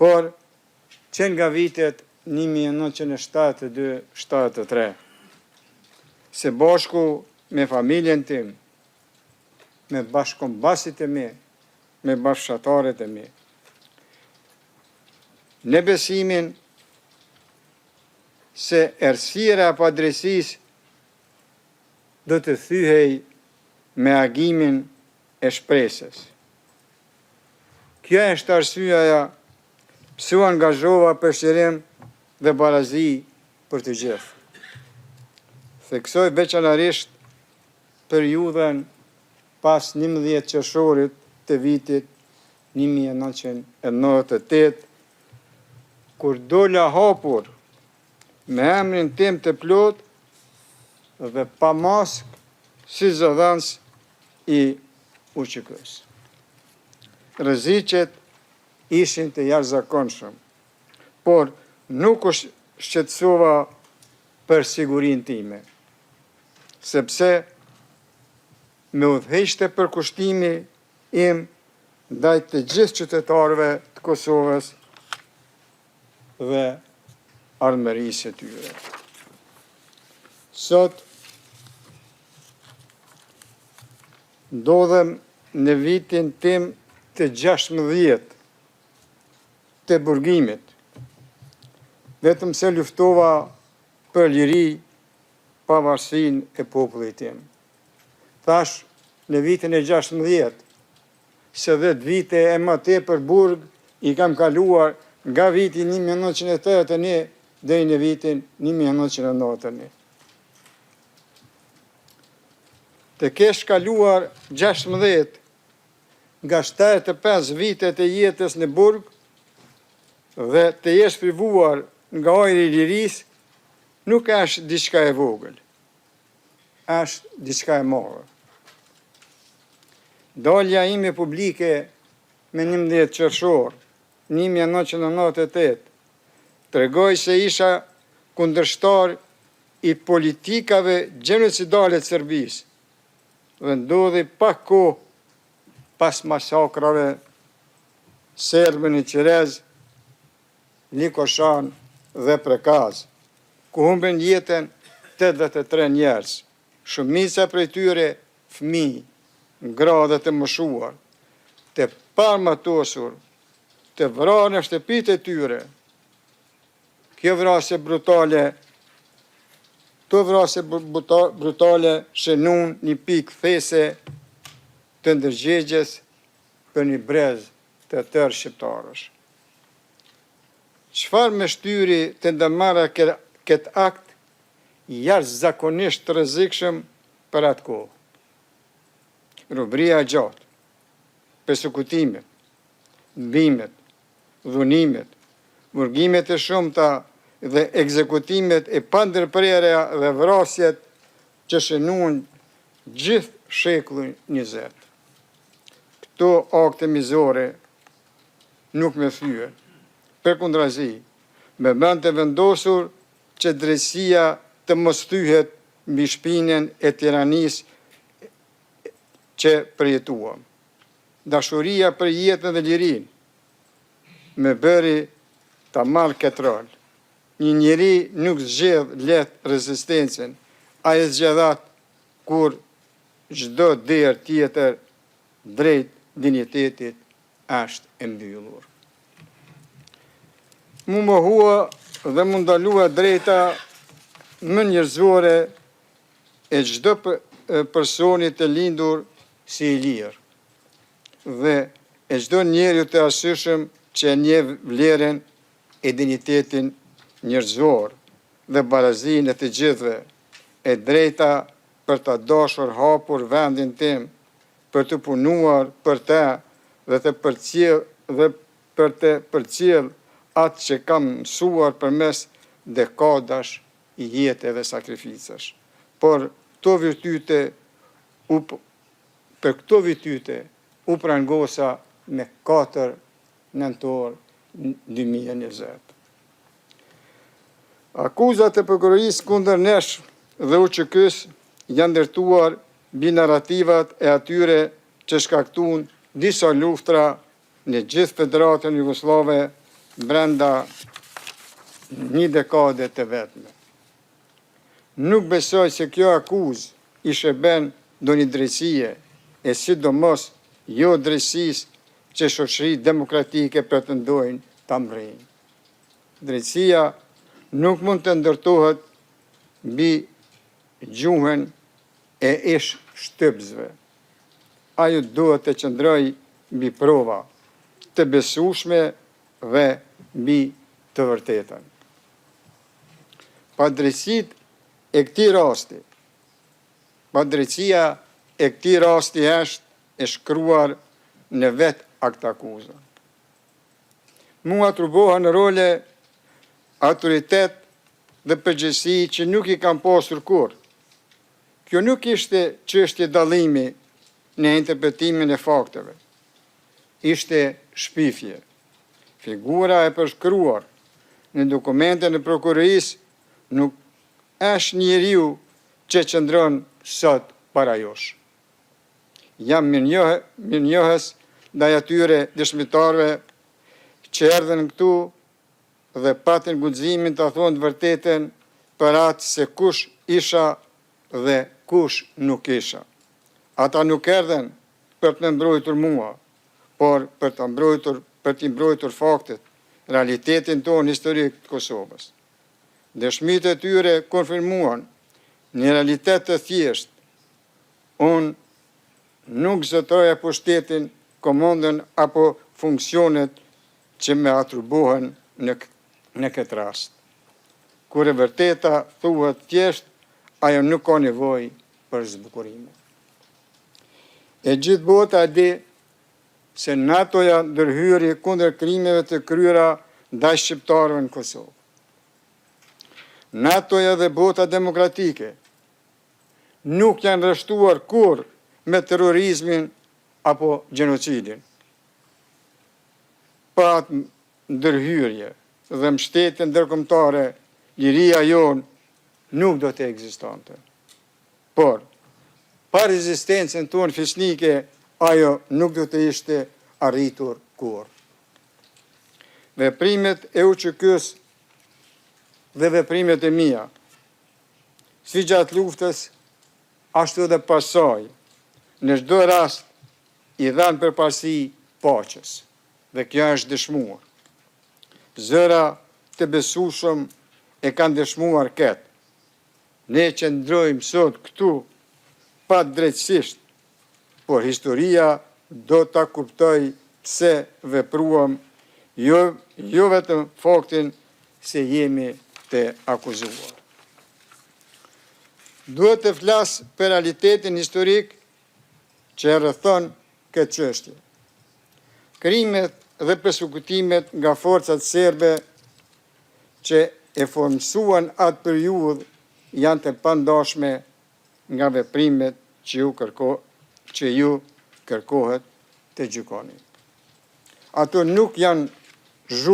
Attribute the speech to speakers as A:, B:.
A: Por, që nga vitet 1972, 73, së bashku me familjen tim, me bashkëkombasit e mi, me bashkëfshatarët e mi. Në besimin se errësira e padrejtësisë do të thyhej me agimin e shpresës. Kjo është arsyeja pse u angazhova për çlirim dhe barazi për të gjithë. Theksoj veçanërisht periudhën pas 11 qershorit të vitit 1998, kur dola hapur me emrin tim të plotë dhe pa maskë si zëdhënës i UÇK-së. Rreziqet ishin të jashtëzakonshëm, por nuk u shqetësova për sigurinë time, sepse më udhëhiqte përkushtimi im ndaj të gjithë qytetarëve të Kosovës dhe ardhmërisë së tyre. Sot ndodhem në vitin tim të 16 të burgimit, vetëm se luftova për liri pavarësinë e popullit tim. Thash në vitin e 16, se 10 vite e më tepër burg i kam kaluar nga viti 1981 deri në vitin 1991. Të kesh kaluar 16 nga 75 vitet e jetës në burg dhe të jesh privuar nga ajri i lirisë, nuk është diçka e vogël, është diçka e madhe. Dalja ime publike me 11 qershor 1998 tregoi se isha kundërshtar i politikave gjenocidale të Serbisë dhe ndodhi pak kohë pas masakrave serbe në Qerez, Likoshan dhe Prekaz, ku humbën jetën 83 njerëz, shumica prej tyre fëmijë, gra dhe të moshuar, të paarmatosur, të vrarë në shtëpitë e tyre. Kjo vrasje brutale, këto vrasje brutale shënuan një pikë kthese të ndërgjegjes për një brez të tërë shqiptarësh. Çfarë më shtyri të ndërmarrja këtë akt jashtëzakonisht të rrezikshëm për atë kohë? Robëria e gjatë, persekutimet, dëbimet, dhunimet, burgimet e shumta dhe ekzekutimet e pandërprera dhe vrasjet që shënuan gjithë shekullin 20. Këto akte mizore nuk më thyen. Përkundrazi, më bënë të vendosur që drejtësia të mos thyhet mbi shpinën e tiranisë që përjetuam. Dashuria për jetën dhe lirinë më bëri ta marr këtë rol. Një njeri nuk zgjedh lehtë rezistencën, ai e zgjedh atë kur çdo derë tjetër drejt dinjitetit është e mbyllur. M'u mohua dhe m'u ndalua e drejta më njerëzore e çdo personi të lindur si i lirë dhe e çdo njeriu të arsyeshëm që e njeh vlerën e dinjitetin njerëzor dhe barazinë e të gjithëve, e drejta për ta dashur hapur vendin tim, për të punuar për të dhe të përcjellë dhe për të përcjellë atë që kam mësuar përmes dekadash jete dhe sakrificash. Por këto virtyte u për këto virtyte u prangosa me 4 nëntor 2020. Akuzat e prokurorisë kundër nesh dhe UÇK-së janë ndërtuar mbi narrativat e atyre që shkaktuan disa luftra në gjithë Federatën Jugosllave. brenda një dekade të vetme. Nuk besoj se kjo akuzë i shërben ndonjë drejtësie, e sidomos jo drejtësisë që shoqëritë demokratike pretendojnë ta mbërrijnë. Drejtësia nuk mund të ndërtohet mbi gjuhën e ish shtypësve. Ajo duhet të qëndrojë mbi prova të besueshme dhe mbi të vërtetën. Padrejtësitë e këtij rasti, padrejtësia e këtij rasti është e shkruar në vetë aktakuzën. Mua atribuohen role, autoritet dhe përgjegjësi që nuk i kam pasur kurrë. Kjo nuk ishte çështje dallimi në interpretimin e fakteve. Ishte shpifje. Figura e përshkruar në dokumentin e prokurorisë nuk është njeriu që qëndron sot para jush. Jam mirënjohës ndaj atyre dëshmitarëve që erdhën këtu dhe patën guximin ta thonë të vërtetën për atë se kush isha dhe kush nuk isha. Ata nuk erdhën për të më mbrojtur mua, por për të mbrojtur, për t'i mbrojtur faktet, realitetin tonë historik të Kosovës. Dëshmitë e tyre konfirmuan një realitet të thjeshtë. Unë nuk zotëroja pushtetin, komandën apo funksionet që më atribuohen në, në këtë rast. Kur e vërteta thuhet thjesht, ajo nuk ka nevojë për zbukurime. E gjithë bota e di se NATO-ja ndërhyri kundër krimeve të kryera ndaj shqiptarëve në Kosovë. NATO-ja dhe bota demokratike nuk janë rreshtuar kurrë me terrorizmin apo gjenocidin. Pa atë ndërhyrje dhe mbështetje ndërkombëtare, liria jonë nuk do të ekzistonte. Por, pa rezistencën tonë fisnike, ajo nuk do të ishte arritur kurrë. Veprimet e UÇK-s dhe veprimet e mia, si gjatë luftës, ashtu edhe pas saj, në çdo rast i dhanë përparësi paqes, dhe kjo është dëshmuar. Zëra të besueshëm e kanë dëshmuar këtë. Ne qëndrojmë sot këtu padrejtësisht, por historia do ta kuptojë pse vepruam, jo, jo vetëm faktin se jemi të akuzuar. Duhet të flas për realitetin historik që e rrethon këtë çështje. Krimet dhe persekutimet nga forcat serbe që e formësuan atë periudhë janë të pandashme nga veprimet që ju kërko që ju kërkohet të gjykoni. Ato nuk janë zhurmë.